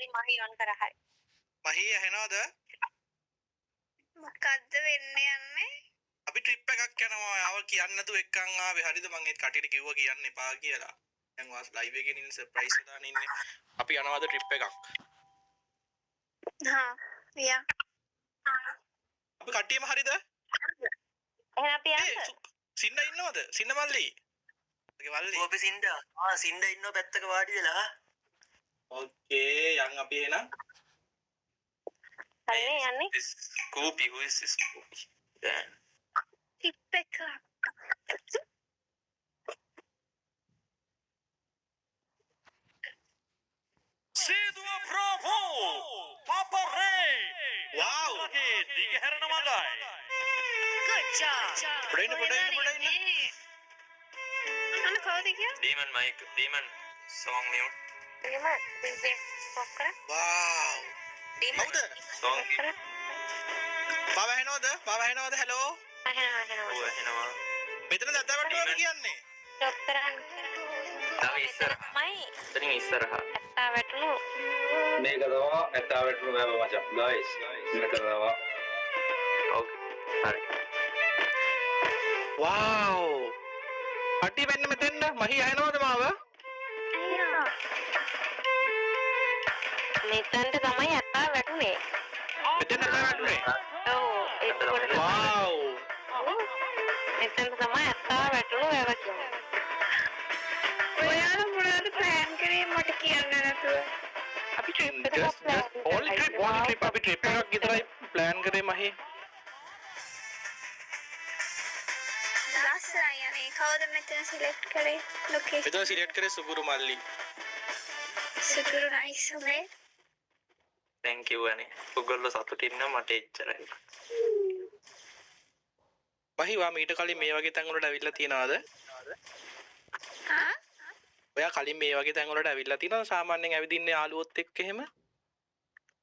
හරි මහි ඔන් කරා හරි. මහි ඇහෙනවද? මොකද්ද වෙන්න යන්නේ? අපි ට්‍රිප් එකක් යනවා. ආව කියන්න නැතුව එක්කන් ආවේ. හරිද? මං ඒත් කටියට කිව්වා කියන්න එපා කියලා. දැන් ඔයා ලයිව් එකේ ඉන්න සර්ප්‍රයිස් දාන ඉන්නේ. අපි යනවාද ට්‍රිප් එකක්? හා යා. අපි කට්ටියම හරිද? එහෙනම් අපි ඒ යන්න. සින්න ඉන්නවද? සින්න මල්ලි. ඔගේ මල්ලි. ඔව් අපි සින්දා. ආ සින්දා ඉන්නව පැත්තක වාඩි වෙලා. ඕකේ යන් අපි එහෙනම්. හරිනේ යන්නේ. This Scoopy, who is this Scoopy? Damn. Trip එකක්. සේදුව බ්‍රාවෝ පාපරේ වව්. වගේ දිගහැරෙන මගයි. පොඩ ඉන්න පොඩ ඉන්න පොඩ ඉන්න. අන්න කවුද කියන්නේ? Demon mic, Demon song mute. එහෙම DJ off කරා. වව්. ඩීමන් කවුද? Song off කරා. මාව ඇහෙනවද? මාව ඇහෙනවද? හැලෝ. ඇහෙනවා ඇහෙනවා. ඔව් ඇහෙනවා. මෙතනද ඇත්ත වැටුණාද කියන්නේ? ස්ටොප් කරන්න. තව ඉස්සරහ. මයි එතනින් ඉස්සරහ. ඇත්තා වැටුණු. මේක තමයි ඇත්තා වැටුණු වැව මචං ගයිස්. මේක තමයි. ඕකේ. හරි. වව්. කට්ටිය මෙන්න මෙතෙන්ද? මහි ඇහෙනවද මාව? ඇහෙනවා. මෙතනට තමයි ඇත්තා වැටුනේ. මෙතෙන් ඇත්තා වැටුනේ. ඔව් එතකොට වව්. මෙතනට තමයි ඇත්තා වැටුණු වැව කියන්නේ. ඔයාලා මොනවද ප්ලෑන් කරේ මට කියන්න නැතුව? අපි ට්‍රිප් එකක් Just plan just only trip only trip අපි trip එකක් විතරයි ප්ලෑන් කරේ මහි. ලස්සනයි අනේ. කවුද මෙතන සිලෙක්ට් කරේ? ලොකේෂන්. මෙතන සිලෙක්ට් කරේ සුගුරු මල්ලි. සුගුරු නයිස් නේ. Thank you අනේ. ඔයගොල්ලෝ සතුටින් නම් මට එච්චරයි. මහි වා මීට කලින් මේ වගේ තැන් වලට ඇවිල්ලා තියනවද? ආ? ඔයා කලින් මේ වගේ තැන් වලට ඇවිල්ලා තියනවද? සාමාන්‍යයෙන් ඇවිදින්නේ යාළුවොත් එක්ක එහෙම?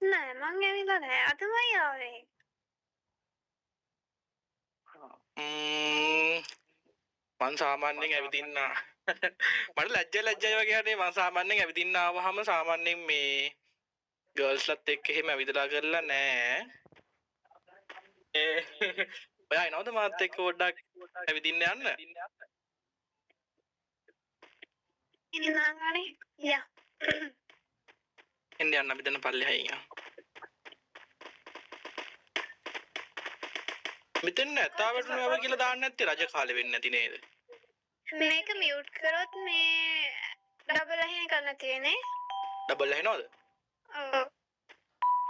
නෑ මං ඇවිල්ලා නෑ. අදමයි ආවේ. මං සාමාන්‍යයෙන් ඇවිදින්න මට ලැජ්ජයි ලැජ්ජයි වගේ අනේ මං සාමාන්‍යයෙන් ඇවිදින්න ආවහම සාමාන්‍යයෙන් මේ ගර්ල්ස්ලත් එක්ක එහෙම ඇවිදලා කරලා නෑ. ඒ ඔයා එනවද මාත් එක්ක පොඩ්ඩක් ඇවිදින්න යන්න? එන්නම් අනේ. යා. එන්න යන්න අපි දැන් පල්ලෙහායින් යමු. මෙතෙන් ඇතා වැටුණු වැව කියලා දාන්න නැත්තේ රජ කාලේ වෙන්නේ නැති නේද? මේක මියුට් කරොත් මේ ඩබල් ඇහෙන එකක් නැති වෙන්නේ. ඩබල් ඇහෙනවද? ඔව්.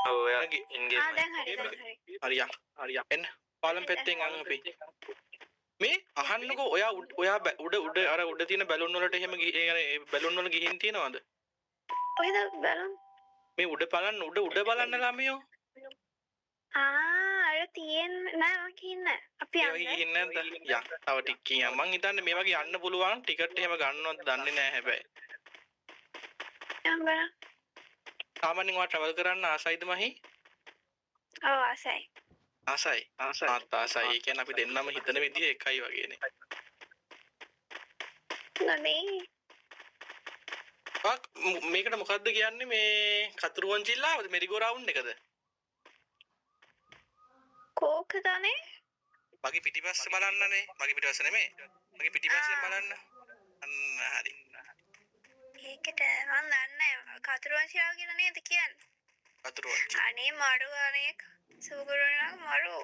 ඔව් ඔයා නගි. ඉන් ගේම් ආ දැන් හරි දැන් හරි. හරි යන් හරි යන් එන්න පාලම් පැත්තෙන් යන් අපි. මේ අහන්නකෝ ඔයා ඔයා උඩ උඩ අර උඩ තියෙන බැලුන් වලට එහෙම ඒ කියන්නේ ඒ බැලුන් වල ගිහින් තියනවද? කොහෙද බලන්න? මේ උඩ බලන්න උඩ උඩ බලන්න ළමයෝ. ආ අර තියෙන නෑ මං ගිහින් නෑ. අපි ඒ වගේ යන්න. ගිහින් නැද්ද? යන් තව ටිකකින් යන්. මං හිතන්නේ මේ වගේ යන්න පුළුවන් ටිකට් එහෙම ගන්නවද දන්නේ නෑ හැබැයි. යන්න බලන්න. සාමාන්‍යයෙන් ඔයා ට්‍රැවල් කරන්න ආසයිද මහි? ඔව් ආසයි. ආසයි. ආත් ආසයි. ඒ කියන්නේ අපි දෙන්නම හිතන විදිය එකයි වගේනේ. අනේ ඔයා මේකට මොකද්ද කියන්නේ මේ කතුරුවන් ජිල්ලාවද මෙරිගෝ රවුන්ඩ් එකද? කෝකද අනේ? මගේ පිටිපස්ස බලන්නනේ. මගේ පිටිපස්ස නෙමෙයි. මගේ පිටිපස්සෙන් බලන්න. අන්න හරි. ඒකට මං දන්නේ නෑ. කතුරුවන් ශිලාව කියලා නේද කියන්නේ? කතුරුවන් ජිල්ලා. අනේ මරු අනේ සුගුරු නම් මරු.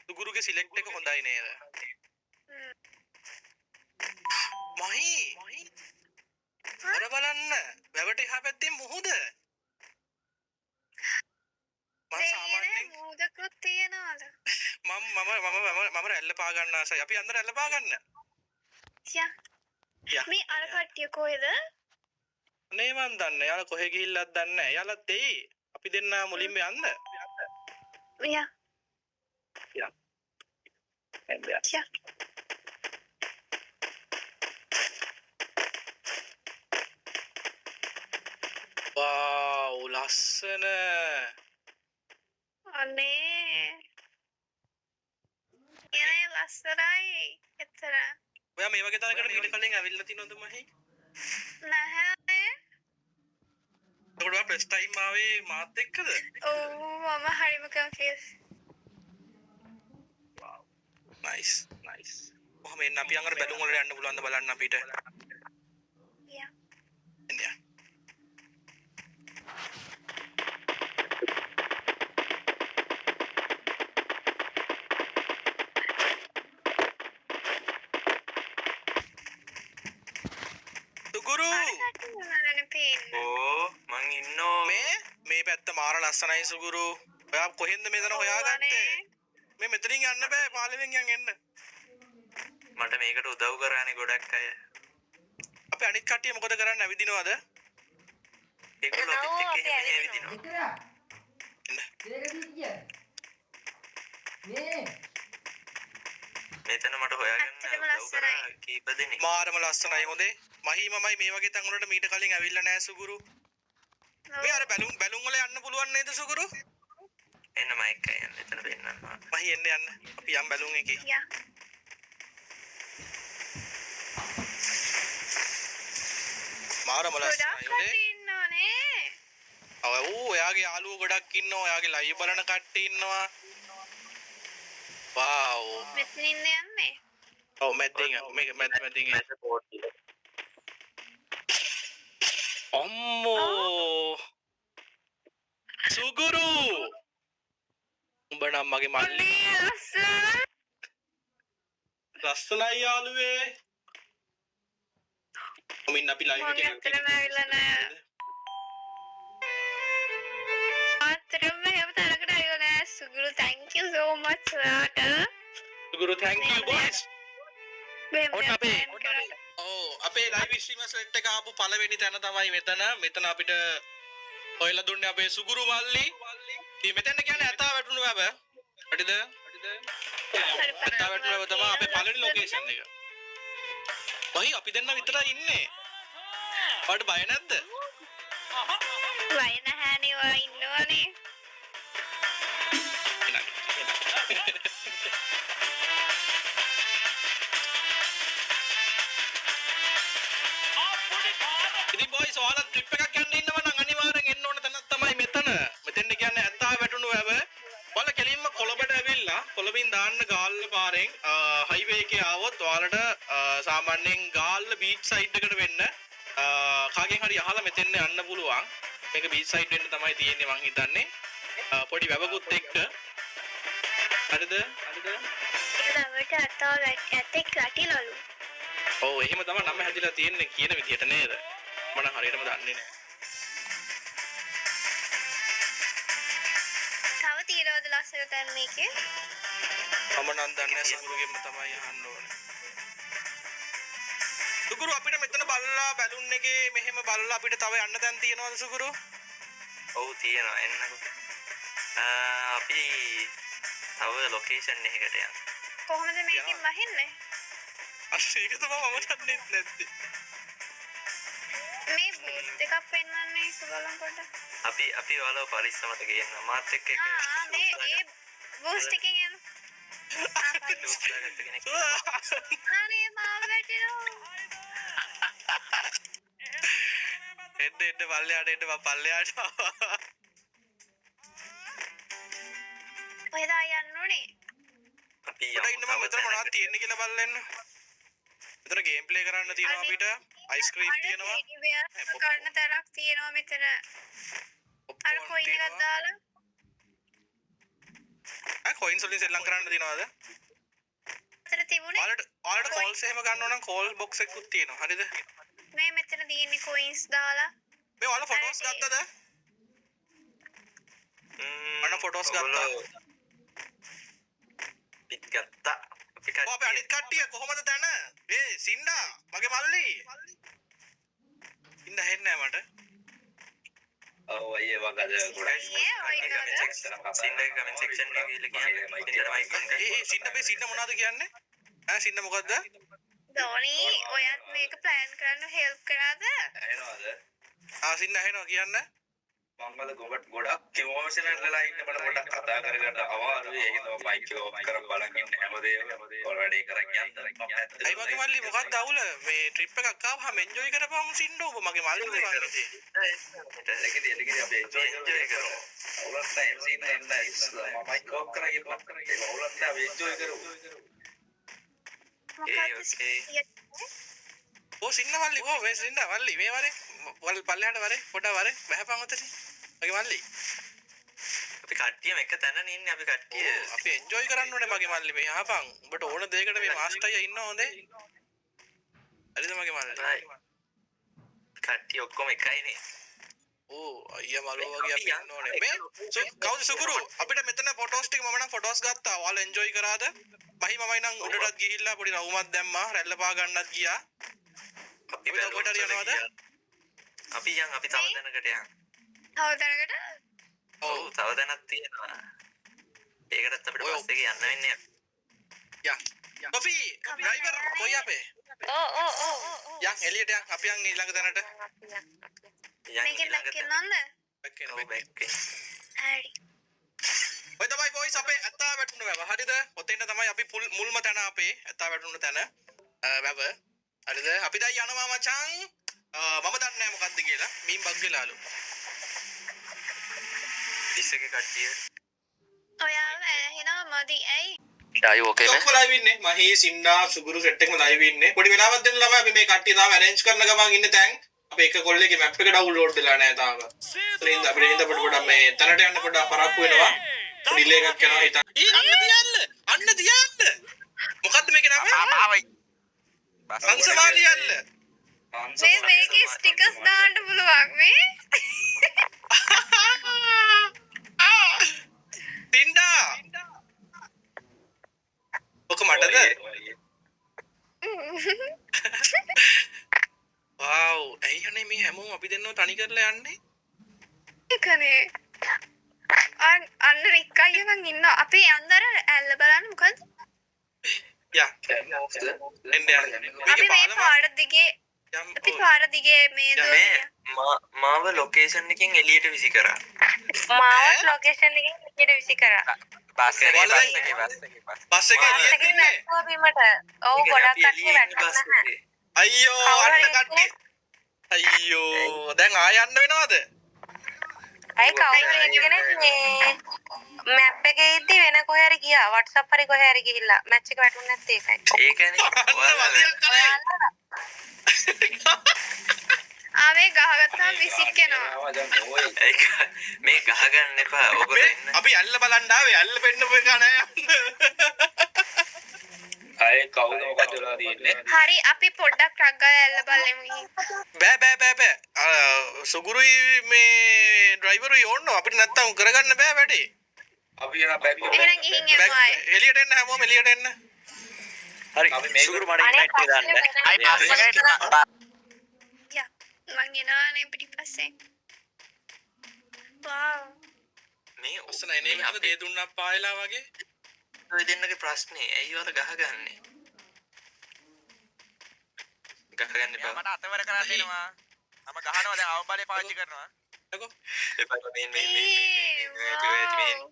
සුගුරුගේ සිලෙක්ට් එක හොඳයි නේද? මහි අර බලන්න වැවට එහා පැත්තෙන් මුහුද. මං සාමාන්‍යයෙන් මුහුදකුත් තියෙනවද? මම මම මම මම මම රැල්ල පා ගන්න ආසයි. අපි යන්න රැල්ල පා ගන්න. යා. යා. මේ අර කට්ටිය කොහෙද? අනේ මං දන්නේ. යාලා කොහෙ ගිහිල්ලත් දන්නේ නැහැ. යාලත් එයි. අපි දෙන්න මුලින්ම යන්න. යා. යා. එන්න යා. යා. වව් ලස්සන. අනේ එනේ ලස්සනයි. එතන ඔයා මේ වගේ තැනකට මීට කලින් ඇවිල්ලා තියෙනවද මහි? නැහැ. එතකොට ඔයා ෆස්ට් ටයිම් ආවේ මාත් එක්කද? ඔව්, මම හරිම කන්ෆියුස්. Nice nice. කොහොම එන්න අපි අඟර බැලුම් වලට යන්න පුළුවන්ද බලන්න අපිට. යා. එන්න යන්න. සුගුරු අර කට්ටිය නෑනේ පේන්නේ. ඕ මං ඉන්නෝ. මේ මේ පැත්ත මාර ලස්සනයි සුගුරු. ඔයා කොහෙන්ද මෙතන හොයාගත්තේ? මේ මෙතනින් යන්න බෑ, පාලෙවෙන් යන් එන්න. මට මේකට උදව් කරානේ ගොඩක් අය. අපි අනිත් කට්ටිය මොකද කරන්නේ, ඇවිදිනවද? ඒගොල්ලෝ ඔව්, අපිත් එක්ක අපි එහෙම ඇවිදිනවා. එන්න. මෙතන මට හොයාගන්න ඇත්තටම උදව් කරා ලස්සනයි. කීප දෙනෙක්. මාරම ලස්සනයි හොඳේ. මහී මමයි මේ වගේ තැන් වලට මීට කලින් ඇවිල්ලා නෑ සුගුරු. මේ අර බැලුම් බැලුම් වල යන්න පුළුවන් නේද සුගුරු? එන්න මයික් එක යන්න එතන පෙන්නන්න. මහී එන්න යන්න. අපි යම් බැලුම් එකේ. යා. මාරම ගොඩක් ලස්සනයි හොඳේ. කට්ටිය ඉන්නවනේ. ඔව් ඌ ඔයාගේ යාළුවෝ ගොඩක් ඉන්නවා. ඔයාගේ ලයිව් බලන කට්ටිය ඉන්නවා. වාව්. මෙතනින්ද යන්නේ? ඔව් මැද්දෙන් යන්න. මේක මැද්ද මැද්දෙන් යන්න. මැද පොට්ටිය. අම්මෝ සුගුරු උඹ නම් මගේ මල්ලි. අනේ ලස්සන. ලස්සනයි යාළුවේ. ඔමින් අපි ලයිව් මං එකේ ඇත්තටම ඇවිල්ලා නෑ. ඇත්තටම එහෙම තරකට ඇවිල්ලා නෑ. සුගුරු thank you so much ඔයාට. සුගුරු thank you boys. මෙහෙම ඔන්න දෙයක් අපේ plan කරන්න. ඔව් අපේ ලයිව් ස්ට්‍රීමර් සෙට් එක ආපු පළවෙනි තැන තමයි මෙතන. මෙතන අපිට හොයලා දුන්නේ අපේ සුගුරු මල්ලි. ඉතින් මෙතන කියන්නේ ඇතා වැටුණු වැව. හරිද? ඇතා වැටුණු වැව තමයි අපේ පළවෙනි ලොකේෂන් එක. මහි අපි දෙන්න විතරයි ඉන්නේ. ඔයාලට බය නැද්ද? බය නැහැනේ, ඔයා ඉන්නවනේ. එනං. ඉතින් බොයිස් ඔයාලා ට්‍රිප් එකක් යන්න ඉන්නවා නම් අනිවාර්යෙන් එන්න ඕන තැනක් තමයි මෙතන. මෙතෙන් කියන්නේ ඇතා වැටුණු වැව. ඔයාලා කෙලින්ම කොළඹට ඇවිල්ලා කොළඹින් දාන්න ගාල්ල පාරෙන් හයිවේ එකේ ආවොත් ඔයාලට සාමාන්‍යයෙන් ගාල්ල බීච් සයිඩ් එකට වෙන්න කාගෙන් හරි අහලා මෙතෙන් යන්න පුළුවන්. මේක බීච් සයිඩ් වෙන්න තමයි තියෙන්නේ මං හිතන්නේ. පොඩි වැවකුත් එක්ක. හරිද? හරිද? ඒ ළඟට ඇතා ඇතෙක් වැටිලලු. ඔව් එහෙම තමයි නම හැදිලා තියෙන්නේ කියන විදිහට නේද? මම නම් හරියටම දන්නේ නෑ. තව තියෙනවද ලස්සන තැන් මේකේ? මම නම් දන්නේ නෑ, සුගුරුගෙන්ම තමයි අහන්න ඕනේ. සුගුරු අපිට මෙතන බලලා බැලුන් එකේ මෙහෙම බලලා අපිට තව යන්න තැන් තියෙනවද සුගුරු? ඔව් තියෙනවා එන්නකෝ. අපි තව ලොකේෂන් එකකට යන්න. කොහොමද මේකෙන් යනවා. බහින්නේ? අර ඒක තමයි මම දන්නේ නැත්තේ. මේ බූත් එකක් පෙන්වන්නේ ඒක බලන්න පොඩ්ඩක්. අපි අපි ඔයාලව පරිස්සමට ගේන්න. මාත් එක්ක එක ආ ආ, මේ ඒ බූස්ට් එකෙන් යන්න. ආ, පරිස්සම්. ලූස් දාගත්ත කෙනෙක්. අනේ මාව වැටෙනවා. එන්න එන්න පල්ලෙහාට එන්න මං පල්ලෙහාට ආවා. කොහෙද ආයෙ යන්න ඕනේ? අපි පොඩ්ඩක් යමු ඉන්න මං තව මෙතන මොනවද තැනකට. තියෙන්නේ කියලා බලන්න එන්න. මෙතන ගේම් ප්ලේ කරන්න තියෙනවා අනේ අපිට. අයිස්ක්‍රීම් අර තියෙනවා. ටෙඩි බෙයාර් නෑ කරන තරක් තියෙනවා මෙතන. අර පොප්කෝන් කොයින් එකක් තියෙනවා. දාලා ආ කොයින්ස් වලින් සෙල්ලම් කරන්න තියෙනවද? මෙතන තිබුණේ ඔයාලට ඔයාලට කොයින් කෝල්ස් එහෙම ගන්න ඕන නම් කෝල් බොක්ස් එකකුත් තියෙනවා. හරිද? මේ මෙතන තියෙන්නේ කොයින්ස් දාලා. මේ ඔයාලා අර ෆොටෝස් ගත්තද? ඔන්න ෆොටෝස් ගත්තා. ඔයගොල්ලෝ පිට ගත්තා. අපි ඔව් අපේ අනිත් කට්ටිය කට්ටිය කොහොමද තැන? ඒ සින්ඩා මගේ මල්ලි. සින්ඩා හෙන්නේ නෑ මට. ඔව් අයියේ මං අද ගොඩක් ඊයේ ඔය ඉන්නවද? සින්ඩා කමෙන්ට් සෙක්ෂන් එකේ ගිහලා කියන්න. සින්ඩා මයික් ඔන් ඒ කරන්න. ඒ සින්ඩා මේ සින්ඩා මොනවද කියන්නේ? ඈ සින්ඩා මොකද්ද? දෝනි ඔයත් මේක ප්ලෑන් කරන්න හෙල්ප් කරාද? ඇහෙනවද? ආ සින්ඩා ඇහෙනවා කියන්න. මං අද ගොඩක් ගොඩක් ඉමෝෂනල් වෙලා ඉන්න. මට පොඩ්ඩක් කතා කරගන්න අමාරුයි. ඒ හින්දා මම මයික් එක ඔෆ් කරන් බලන් ඉන්න හැමදේම. ඔයාලා වැඩේ කරන් යන්න. මම ඇයි ඇත්තටම මගේ මල්ලි මොකක්ද අවුල? මේ ට්‍රිප් එකක් ආවහම එන්ජොයි කරපුවම සින්ඩෝ ඔබ මගේ මල්ලි නේ මං ඉතින්. එලකිරි එලකිරි අපි එන්ජොයි කරමු. අවුලක් නෑ. MC නෑ නෑ. මම මයික් ඔෆ් කරන් ඉන්නවා. ඒක අවුලක් නෑ. අපි එන්ජොයි කරමු. ඒ මොකද්ද ඕකේ. ඔව් සින්න මල්ලි කො මේ සින්න මල්ලි මේ වරේ වල් පල්ලෙහාට වරේ පොඩ්ඩක් වරේ බහපන් ඔතන. මගේ මල්ලි. අපි කට්ටියම එක තැනනේ ඉන්නේ අපි කට්ටිය. ඔව් අපි එන්ජොයි කරන්න ඕනේ මගේ මල්ලි මේ අහපන්. උඹට ඕන දෙයකට මේ මාස්ටර් අයියා ඉන්නවා හොඳේ. හරිද මගේ මල්ලි? රයිට්. කට්ටිය ඔක්කොම එකයිනේ. ඔව් අයියා මලෝ වගේ අපි ඉන්න ඕනේ. මේ කවුද සුගුරු? අපිට මෙතන ෆොටෝස් ටික මම නම් ෆොටෝස් ගත්තා. ඔයාලා එන්ජොයි කරාද? මහි මමයි නම් උඩටත් ගිහිල්ලා පොඩි රවුමක් දැම්මා. රැල්ල පා ගන්නත් ගියා. අපි අපි තව කොහෙට හරි බැලුම් වල යනවද? ගියා. අපි යන් අපි තව මේ? තැනකට යන්. තව තැනකට? ඔව් ඔව් තව තැනක් තියෙනවා. ඒකටත් අපිට ඔය බස් එකේ යන්න වෙන්නේ. යා. කොෆි කමක් ඩ්‍රයිවර් නෑ. කොයි අපේ? ඔව් ඔව් ඔව්. යන් එළියට යන් අපි යන් ඊළඟ තැනට. යන් මේකෙන් ඊළඟ බැක් තැන. එන්න ඕනද? බැක් එන්න ඔව් බැක් එන්න. බැක් එන්න. හරි. ඔය තමයි බොයිස් අපේ ඇත්තා වැටුණු වැව. හරිද? ඔතෙන් තමයි අපි මුල්ම තැන අපේ ඇත්තා වැටුණු තැන වැව. හරිද? අපි දැන් යනවා මචං. මම දන්නේ නැහැ මොකද්ද කියලා. Mean bug වෙලාලු. බස් එකේ කට්ටිය. ඔයාව ඇහෙනවා මදි. ඇයි? ඩයි ඕකේ නේ. ඔක්කොම ලයිව් ඉන්නේ. මහී සින්නා සුගුරු සෙට් එකම ලයිව් ඉන්නේ. පොඩි වෙලාවක් දෙන්න ළමයි අපි මේ කට්ටිය තාම ඇරේන්ජ් කරන ගමන් ඉන්න තැන්. අපේ එක කොල්ලෙක්ගේ මැප් එක ඩවුන්ලෝඩ් වෙලා නැහැ තාම. සේදුව එතන අපිට හින්දා පොඩි පොඩක් මේ තැනට යන්න පොඩ්ඩක් පරක්කු වෙනවා. ඩිලේ එකක් යනවා හිතන්න. ඊ අන්න තියන්න. අන්න තියන්න. මොකද්ද මේකේ නම? ආවයි. බස් හංසමාලි ඇල්ල. මේ මේකේ ස්ටිකර්ස් දාන්න පුළුවන් මේ. තින්ඩා. ඔක මටද? වාව් ඇයි අනේ මේ හැමෝම අපි දෙන්නව තනි කරලා යන්නේ? ඒකනේ. අන්න රික් අයියා නම් ඉන්නවා. අපි යන්න අර ඇල්ල බලන්න මොකද්ද? යා එන්න යන්න. අපි මේකේ මේ පාලම පාර දිගේ යම් අපි ඔව්. පාර දිගේ මේ යා. දුවන මේ ගියා. මාව ලොකේෂන් එකෙන් එළියට විසි කරා. මාවත් ලොකේෂන් එකෙන් එළියට විසි කරා. බස් එකේ ඔයාලා බස් එකේ බස් එකේ බස්. බස් එකේ බස් එළියට එකෙන් ඉන්නේ? වැටුණා බිමට. ඔව් ඒ කියන්නේ ගොඩක් අපි කට්ටිය එළියේ ඉන්නේ බස් වැටුණා නැහැ. එකේ. අයියෝ කවුරු අන්න හරි කට්ටිය. එක්කෙනෙක් අයියෝ දැන් ආය යන්න වෙනවද? ඇයි ඔව් කවුරු අපි හරි ආයෙ යන්න එක්කෙනෙක් මේ මැප් එකේ ඉද්දි වෙන කොහේ හරි ගියා. WhatsApp හරි කොහේ හරි ගිහිල්ලා මැච් එක වැටුනේ නැත්තේ ඒකයි. ඒකනේ අන්න ඔයාලා වදියක් කරේ. ඔයාලා ආ මේ ගහගත්තාම විසික් යනවා. ඒක මේ ගහගන්න එපා. ඔගොල්ලෝ මේ එන්න. අපි ඇල්ල බලන්න ආවේ ඇල්ල පෙන්නපු එක නෑ යන්න. අය කවුද මොකද වෙලා තියෙන්නේ? හරි අපි පොඩ්ඩක් ට්‍රක් ගාලා ඇල්ල බලමු ගිහින්. බෑ බෑ බෑ බෑ. අර සුගුරුයි මේ ඩ්‍රයිවරුයි ඕන්න අපිට නැත්තම් කරගන්න බෑ වැඩේ. අපි යන බැක් එහෙනම් ගිහින් යමු බැක් ආයේ. එළියට එන්න හැමෝම එළියට එන්න. හරි අපි මේක සුගුරු මට අනේ ඉන්වයිට් එක දාන්න. කට්ටිය අයි බස් එකට යා මං එනවානේ පිටිපස්සෙන්. වාව්. මේ ලස්සනයි නේ මේ මෙතන අපේ දේ දුන්නක් පායලා වගේ. ඔය දෙන්නගේ ප්‍රශ්නේ. ඇයි ඔයාලා ගහගන්නේ? ගහගන්න මෙයා එපා. මට අතවර කරන්න මහි එනවා. මම ගහනවා දැන් අවම බලය පාවිච්චි කරනවා. යකෝ එපා මේ මේ මේ ඒ මේ මේ මේ වාව්.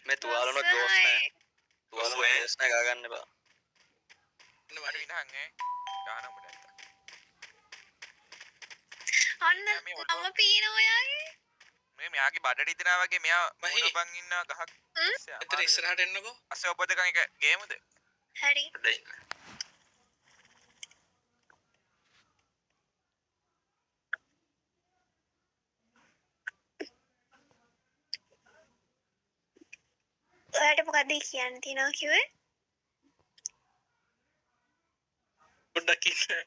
මේ තුවාලනොත් ගෝස් නෑ. ලස්සනයි. තුවාලනොත් ගෝස් නෑ ගහගන්න එපා. එන්න මට මහි. විනහන් ඈ. ගහනවා උඹට නැත්තම්. අන්න මෙයා මේ ඔළුව මම පීන ඔයාගේ. මේ මෙයාගේ බඩට ඉදෙනා වගේ මෙයා මහි මූණ බං ඉන්න ගහක් හ්ම්? ඉස්සේ එතන අමාරුයි. ඉස්සරහට එන්නකෝ. අස්සේ ඔබ දෙකන් එක ගේමුද? හරි. පොඩ්ඩක් ඉන්න. ඔයාට මොකද්ද කියන්න තියෙනවා කිව්වේ? පොඩ්ඩක් ඉන්න.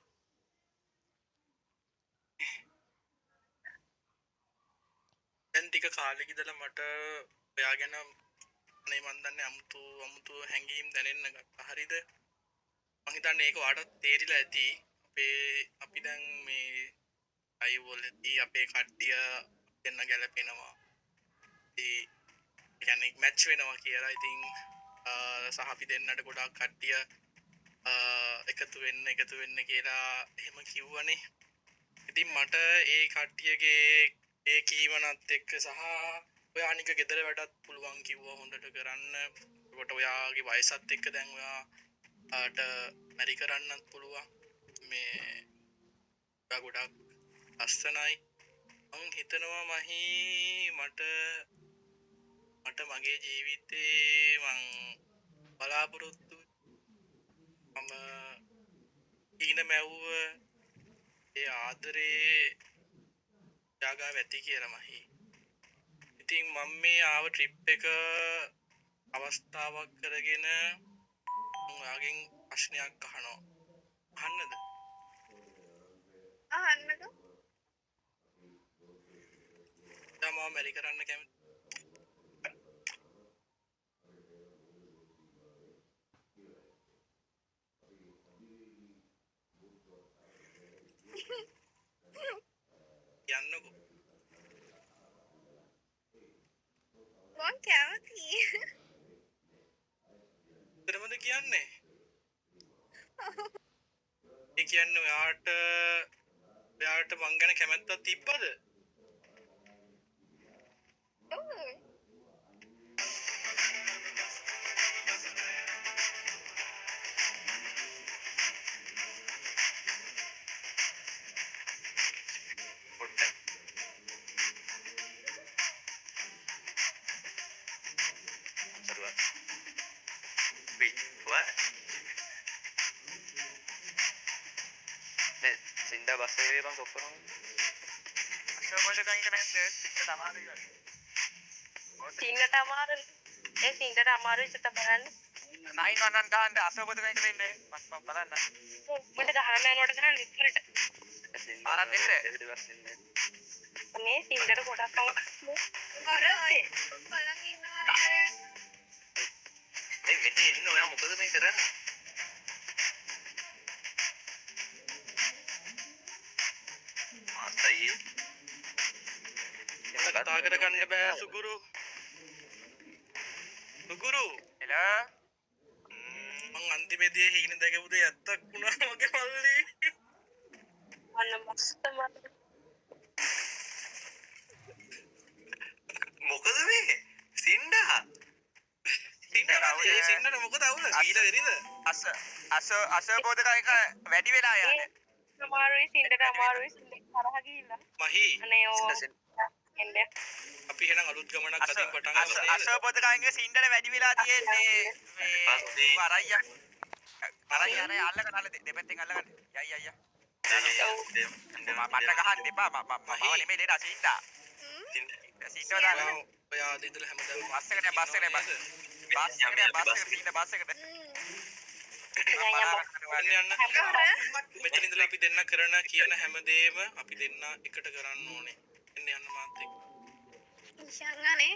දැන් ටික කාලෙක ඉඳලා මට ඔයා ගැන අනේ මන් දන්නේ අමුතු අමුතු හැඟීම් දැනෙන්න ගත්තා. හරිද? මං හිතන්නේ ඒක ඔයාටත් තේරිලා ඇති. අපේ අපි දැන් මේ ලයිව් වලදී අපේ කට්ටිය දෙන්න ගැලපෙනවා. ඒ කියන්නේ මැච් වෙනවා කියලා. ඉතින් සහ අපි දෙන්නට ගොඩාක් කට්ටිය එකතු වෙන්න එකතු වෙන්න කියලා එහෙම කිව්වනේ. ඉතින් මට ඒ කට්ටියගේ ඒ කීමනත් එක්ක සහ ඔයා අනික ගෙදර වැඩත් පුළුවන් කිව්වා හොඳට කරන්න. ඒකට ඔයාගේ වයසත් එක්ක දැන් ඔයාට මැරි කරන්නත් පුළුවන්. මේ ඔයා ගොඩක් ලස්සනයි. මං හිතනවා මහි මට මට මගේ ජීවිතේ මං බලාපොරොත්තු මම හීන මැව්ව ඒ ආදරේ ඔයා ගාව ඇති කියලා මහි. ඉතින් මම මේ ආව ට්‍රිප් එක අවස්ථාවක් කරගෙන මං ඔයාගෙන් ප්‍රශ්නයක් අහනවා. අහන්නද? අහන්නකෝ. ඔයා මාව මැරි කරන්න කැමති? කියන්නකෝ. මං කැමතියි. ඇත්තටමද කියන්නේ? ඒ කියන්නේ ඔයාට ඔයාට මං ගැන කැමැත්තක් තිබ්බද? ඔව්. පොඩ්ඩක් සරුවා. Wait, what? මේ සින්දා බස් එකේ බං කොප්පරම. අශෝක එක නැද්ද? සිංහට අමාරුයි වගේ. සිංහට අමාරුයි. ඒ සිංහට අමාරුයි චුට්ට බලන්න. 911 ගහන්න අශෝක එක දෙන්න. මං මං බලන්න. මට ගහන්න යනකොට ගහන්න ඉස්සරට. අරන් දෙන්න. මේ සිංහට ගොඩක් අමාරුයි. අර අය බලන් ඉන්නවා අර. මේ මෙතන ඉන්න ඔයා මොකද මේ කරන්නේ? මාත් අයියේ. කතා කරගන්න බෑ සුගුරු. සුගුරු හෙලෝ. මං අන්තිමේදී හීන දැකපු දේ ඇත්තක් වුණා මගේ මල්ලි. අන්න මස්ත මට. මොකද මේ? සින්ඩා. සින්නට ඒ සින්නට මොකද අවුල? ගිහිලා දෙරිද? අස අස අශෝක එක වැඩි වෙලා යන්නේ. අමාරුයි සිංහට අමාරුයි සිංහට තරහ ගිහිල්ලා. මහි අනේ ඕ එන්න. අපි එහෙනම් අලුත් ගමනක් අදින් පටන් ගමු නේද? අශෝක එකේ සිංහට වැඩි වෙලා තියෙන්නේ. මේ අරයියා අරයියා අරයි අල්ලගන්න අල්ල දෙපැත්තෙන් අල්ලගන්න. යයි යයි යයි. මට ගහන්න එපා. මම මම නෙමෙයි ලේඩා සින්ඩා. සින්ඩව දාන්න. ඔයා අද ඉඳලා හැමදාම බස් එකට බස් එකට බස් එකට බස් එකට සින්ඩා බස් එකට. යන්න යන්න. මෙතන ඉඳලා අපි දෙන්න කරන කියන හැමදේම අපි දෙන්න එකට කරන්න ඕනේ. එන්න යන්න මාත් එක්ක. ඊෂාන් අනේ.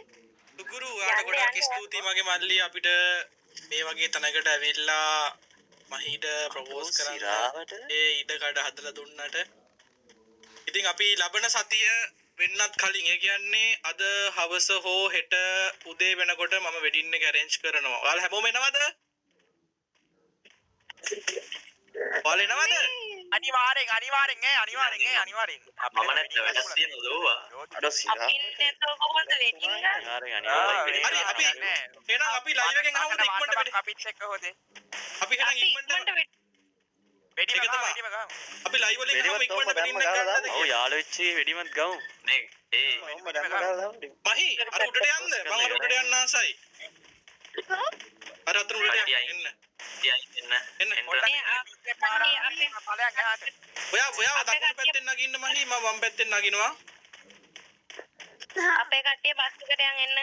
සුගුරු ඔයාට ගොඩක් ස්තුතියි මගේ මල්ලි අපිට මේ වගේ තැනකට ඇවිල්ලා මහිට ප්‍රොපෝස් කරන්න ඒ ඉඩ කඩ හදලා දුන්නට. ඉතින් අපි ලබන සතිය වෙන්නත් කලින් ඒ කියන්නේ අද හවස හෝ හෙට උදේ වෙනකොට මම වෙඩින් එක ඇරේන්ජ් කරනවා. ඔයාලා හැමෝම එනවද? ඔයාලා එනවද? අනිවාර්යෙන් අනිවාර්යෙන් ඈ අනිවාර්යෙන් ඈ අනිවාර්යෙන්. මම නැත්නම් වැඩක් තියෙනවද ඕවා? අඩෝ සිරා. අපි නැතෝ කොහොමද වෙඩින් ගන්න? අනිවාර්යෙන් අනිවාර්යෙන්. හරි අපි එහෙනම් අපි ලයිව් එකෙන් අහමුද ඉක්මනට වෙඩි. අපිත් එක්ක හොදේ. අපි එහෙනම් ඉක්මනට වෙඩිම ඒක ගහමු තමයි. වෙඩිම ගහමු. අපි ලයිව් වලින් අහමු ඉක්මනට වෙඩින් එක ගන්නද ඔව් කියලා. යාළුවෙක් වෙච්ච වෙඩිමත් ගමු. මේ ඒ මහි අර උඩට යන්න මං අර උඩට යන්න ආසයි. අර අතන උඩට යන්න එන්න. තියන් එන්න. එන්න. එන්න. මේ අපේ ඵලයන් එහාට. ඔයා ඔයා දකුණු පැත්තෙන් නගින්න මහි මම වම් පැත්තෙන් නගිනවා. අපේ කට්ටිය බස් එකට යන් එන්න.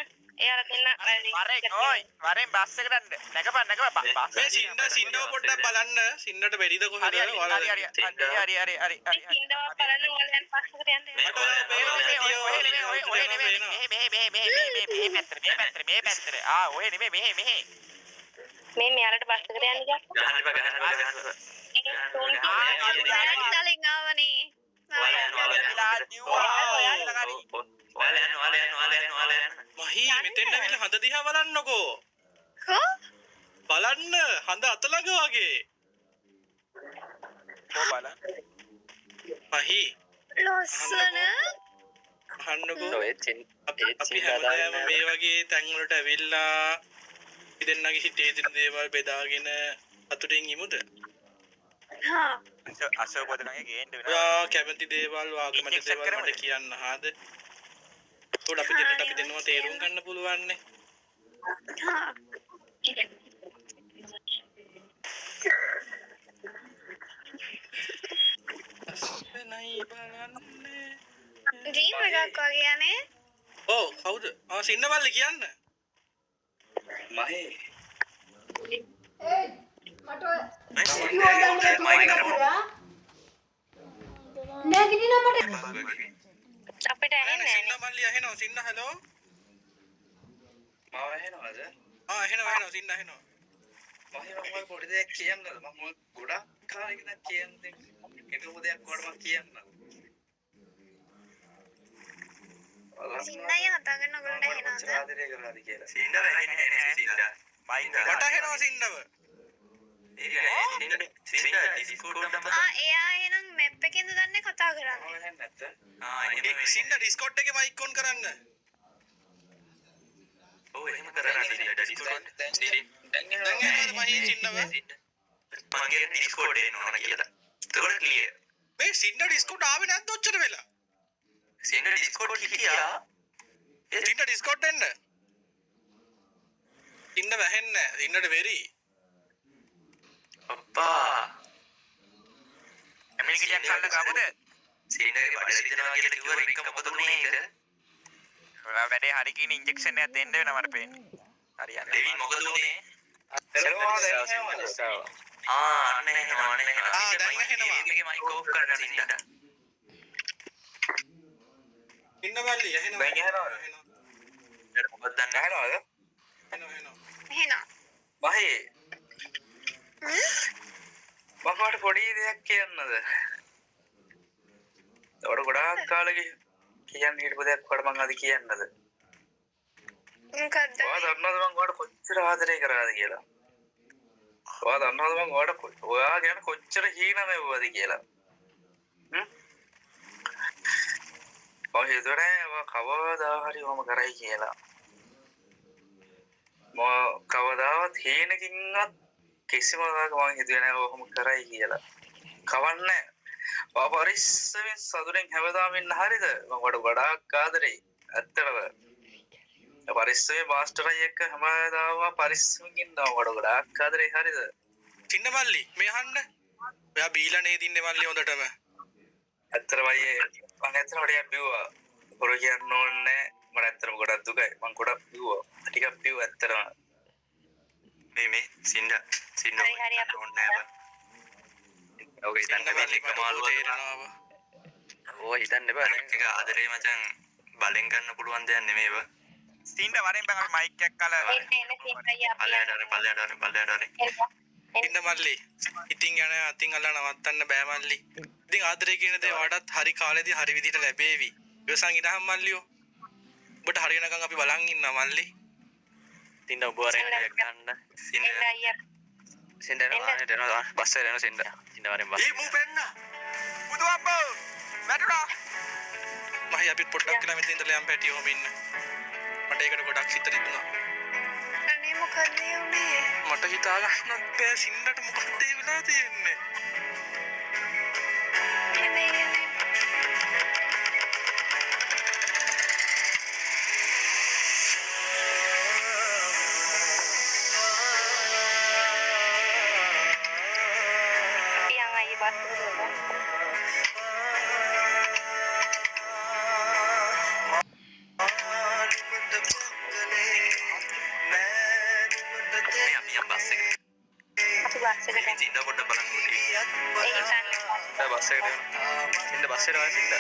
එයාලා දෙන්න වරෙන් ඕයි වරෙන් බස් එකට යන්න. නැගපන් නැගපන් බස් මේ සින්ඩා සින්ඩව පොඩ්ඩක් බලන්න. සින්ඩට බැරිද කොහෙද? හරි හරි ඔයාලා හරි හරි හරි හරි හරි හරි සින්දව බලන්න ඔයාලා යන බස් එකට යන්න. මට ඔයාලා පේනවා පැටියෝ. ඔහෙ නෙමෙයි ඔහෙ ඔහෙ නෙමෙයි මෙහෙ මෙහෙ මෙහෙ මෙහෙ මෙහෙ මෙහෙ පැත්තට මේ පැත්තට මේ පැත්තට ආ ඔහෙ නෙමෙයි මෙහෙ මෙහෙ මේ මෙයාලට බස් එකට යන්න ගියා. ගහන්න එපා ගහන්න එපා ගහන්න එපා. ඔයාලා ඉතලෙන් ආවනේ. ඔයාලා යන්න ඔයාලා යන්න. ඔයාලා යන්න ඔයාලා යන්න ඔයාලා යන්න ඔයාලා යන්න. මහි මෙතෙන් ඇවිල්ලා හඳ දිහා බලන්නකෝ. කෝ? බලන්න හඳ අත ළඟ වගේ. කො බලන්න මහි ලස්සන. අහන්නකෝ. ඔය චින් අපි හැමදාම මේ වගේ තැන් වලට ඇවිල්ලා අපි දෙන්නගේ හිතේ තියෙන දේවල් බෙදාගෙන සතුටින් ඉමුද? හා. අශෝක පොදකගේ ගේන්න වෙනවා. ඔයා කැමති දේවල්, ඔයා අකමැති ඉන්ජෙක්ෂන් දේවල් මට කරමුද? කියන්න හාද? එතකොට අපි දෙන්නට අපි දෙන්නව තේරුම් ගන්න පුළුවන් නේ. හා. අස්පනයි බලන්නේ. ඩ්‍රීම් එකක් වගේ අනේ. ඔව් කවුද? ආ සින්න මල්ලි කියන්න. මහේ මට ඔය කිව්වා දන්නේ නැගිටිනවා මට. අපිට නෑ ඇහෙන්නේ නෑ සින්න මල්ලි ඇහෙනවා. සින්න හලෝ. මාව ඇහෙනවද? ආ ඇහෙනවා ඇහෙනවා සින්න ඇහෙනවා. මහේ මම ඔයාලට පොඩි දෙයක් කියන්නද? මම ඔය ගොඩක් කාලෙක ඉඳන් කියන්න හිතපු දෙයක් ඔයාලට මම කියන්නද? සින්න අයියා කතා කරන ඔයගොල්ලන්ට මම කොච්චර ඇහෙනවද? ආදරය කරාද කියලා. සින්ඩ වැහෙන්නේ නෑ සින්ඩ. මයික් මට ඇහෙනවා සින්නව. ඒ කියන්නේ සින්ඩ ඩිස්කෝඩ් නම්බර්. ආ එයා එහෙනම් මැප් එකෙන්ද දන්නේ කතා කරන්නේ. මාව ඇහෙන්නේ නැද්ද? ආ එහෙම සින්න ඩිස්කෝඩ් එකේ මයික් ඔන් කරන්න. ඔව් එහෙම කරන්න සින්ඩ ඩිස්කෝඩ්. දැන් දැන් ඇහෙනවද මහේ සින්නව? මං කියන්නේ ඩිස්කෝඩ් එන්න ඕන කියලා. එතකොට ක්ලියර්. මේ සින්න ඩිස්කෝඩ් ආවේ නැද්ද ඔච්චර වෙලා? සින්ඩ ඩිස්කෝඩ් හිටියා. සින්න ඩිස්කෝඩ් එන්න. සින්න වැහෙන්නේ නැහැ. සින්නට වෙරි. අප්පා ඇමරිකලියක් කන්න ගමුද? සින්ඩගේ බඩ රිදෙනවා කියලා කිව්වා රික්ක මොකද උනේ ඒක? ඔයා වැඩේ හරි කියන ඉන්ජෙක්ෂන් එකක් දෙන්න වෙනවා මට පේන්නේ. හරියන්නේ. දෙවින් මොකද උනේ? හෙලෝ දැන් ඇහෙනවද? ආ අන්න එහෙනවා අන්න එහෙනවා. ආ දැන් ඇහෙනවා. සින්ඩගේ මයික් ඕෆ් කරගන්න සින්ඩ. සින්න මල්ලි ඇහෙනවා. දැන් ඇහෙනවද? ඇහෙනවා මොකක්ද දන්නේ ඇහෙනවද? ඇහෙනවා ඇහෙනවා. ඇහෙනවා. මහේ මම ඔයාලට පොඩි දෙයක් කියන්නද? ඔයාලට ගොඩාක් කාලෙක කියන්න හිටපු දෙයක් ඔයාලට මං අද කියන්නද? මොකද්ද? ඔයා දන්නවද මං ඔයාලට කොච්චර ආදරය කරාද කියලා? ඔයා දන්නවද මං ඔයාලට ඔයා ගැන කොච්චර හීන මැව්වද කියලා? හ්ම්? මං හිතුවේ නෑ ඔයා කවදා හරි ඔහොම කරයි කියලා. මම කවදාවත් හීනකින්වත් කිසිම දවසක මං හිතුවේ නෑ ඔහොම කරයි කියලා. කවන්නේ ඔයා පරිස්සමෙන් සතුටෙන් හැමදාම ඉන්න හරිද? මං ඔයාට ගොඩාක් ආදරෙයි. ඇත්තටම. පරිස්සමෙන් මාස්ටර් අයියා එක්ක හැමදාම පරිස්සමෙන් ඉන්නවා. ඔයාට ගොඩාක් ආදරෙයි හරිද? සින්න මල්ලි මේ අහන්න. ඔයා බීලා නේද ඉන්නේ මල්ලි හොඳටම. ඇත්තටම අයියේ මං ඇත්තටම ටිකක් බිව්වා. බොරු කියන්න ඕනේ නෑ. මට ඇත්තටම ගොඩක් දුකයි. මං ගොඩක් බිව්වා. ටිකක් බිව්වා ඇත්තටම. මේ මේ සින්ඩ සින්ඩ හරි හරි අපි ඕනේ නෑ බං. ඔක සින්න හිතන්න මල්ලි එපා. මට බොරු තේරෙනවා බා. ඕක හිතන්න එපා. අනිත් එක ආදරේ මචං බලෙන් ගන්න පුළුවන් දෙයක් නෙමෙයි බං. සින්ඩ වරෙන් බං අපි මයික් එකක් කල එන්න එන්න සින්න අයියා අපි පල්ලෙහාට හරි පල්ලෙහාට හරි පල්ලෙහාට හරි. එන්න. සින්න මල්ලි ඉතින් යන අතින් අල්ලා නවත්තන්න බෑ මල්ලි. ඉතින් ආදරේ කියන දේ ඔයාටත් හරි කාලෙදී හරි විදිහට ලැබේවි. ඉවසන් ඉඳහන් මල්ලියෝ. ඔබට හරියනකන් අපි බලන් ඉන්නවා මල්ලි. සින්ඩ ඔබ වරෙන් ටිකක් ගන්න. සින්ඩ එන්න අයියා. සින්ඩ එනවා වාහනේට එනවා බස් එකට එනවා සින්ඩ. සින්ඩ වරෙන් බස්. ඒ මූ පෙන්න. බුදු අම්බෝ වැටුණා. මහයි අපිත් පොඩ්ඩක් කියලා මෙතන ඉඳලා යම් පැටියෝ ඔහොම ඉන්න. මට ඒකට ගොඩක් හිත රිදුනා. අනේ මොකද්ද ඒ උනේ? මට හිතා ගන්නත් බෑ සින්නට මොකක්ද ඒ වෙලා තියෙන්නේ. අනේ අනේ. අපි යන් අයියේ බස් එකට යමු. මේ අපි යම් බස් එකට. අපි බස් එකට යමු. සින්ඩ පොඩ්ඩක් බලන්න පොඩි. ඒ හිතන්නේ සින්ඩ බස් එකට එනවා. සින්ඩ බස් එකට එනවා සින්ඩ.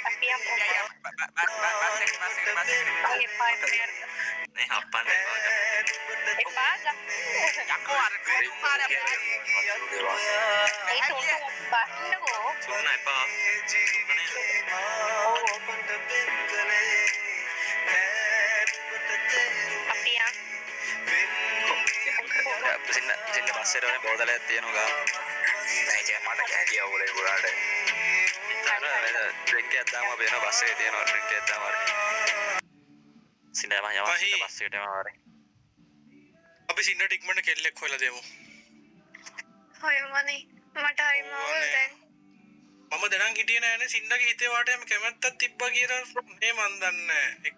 අපි යම් බස් බස් එකට බස් එකට බස් එකට. එපා එපා නේ හප්පන්න එපා ගන්න. එපා ගන්න. යකෝ අර තුන් පාරක් ඒ තුන් තුන් බහින්නකෝ. සුන්න එපා. සුන්න නේද? ඔව් ඔව්. අපි යන් සින්ඩ සින්ඩ බස් එකට එනවා බෝතලයක් තියෙනවා ගාව. නෑ මට කෑ කියා ඕලේ ගොඩාට. හිතන්න ඩ්‍රින්ක් එකක් දාමු අපි එනවා බස් එකේ තියෙනවා ඩ්‍රින්ක් එකක් දාමු හරි. සින්ඩ යමන් යමන් මහි. සින්ඩ බස් එකට යමන් හරි. අපි සින්නට ඉක්මනට කෙල්ලෙක් හොයලා දෙමු. හොයමනේ මට හරිම අවුල් දැන්. මම දැනන් හිටියේ නෑනේ සින්නගේ හිතේ වාට යම් කැමැත්තක් තිබ්බා කියලා මේ මන් දන්නේ නෑ.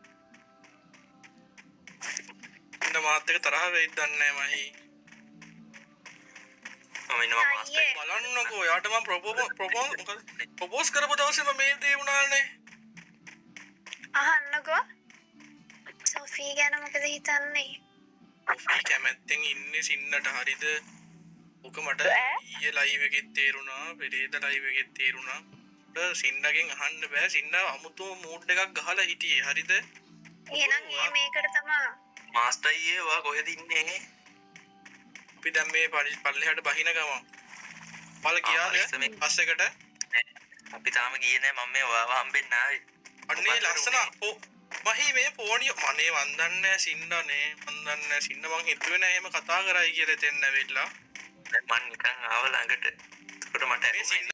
සින්න මාත් එක්ක තරහ වෙයිද දන්නේ නෑ මහි. මම ඉන්නවා මාස්ටර්. අයියේ. බලන්නකෝ එයාට මම ප්‍රොපෝස් මොකද ප්‍රොපෝස් කරපු දවසේම මේ දේ වුණානේ. අහන්නකෝ සොෆී ගැන මොකද හිතන්නේ? ඔෆී කැමැත්තෙන් ඉන්නේ සින්නට හරිද? ඔක මට ඊයේ ලයිව් එකෙත් තේරුණා, පෙරේද ලයිව් එකෙත් තේරුණා. මට සින්නගෙන් අහන්න බෑ. සින්න අමුතුම මූඩ් එකක් ගහලා හිටියේ හරිද? එහෙනම් ඒ මේකට තමා. මාස්ටර් අයියේ ඔයා කොහෙද ඉන්නේ? අපි දැන් මේ පල්ලෙහාට බහින ගමන්. ඔයාලා ආ, ගියාද පරිස්සමෙන්. බස් එකට? අපි තාම ගියේ නෑ මම මේ ඔයාව හම්බෙන්න ආවේ. අනේ මොකද්ද ලස්සන උනේ? මහි මේ පෝනිය මනේ මන් දන්නේ නෑ සින්නනේ මන් දන්නේ නෑ සින්න මං හිතුවේ නෑ එහෙම කතා කරයි කියලා එතෙන් ඇවිල්ලා. දැන් මං නිකන් ආව ළඟට. එතකොට මට මේ ඇහුණා සින්න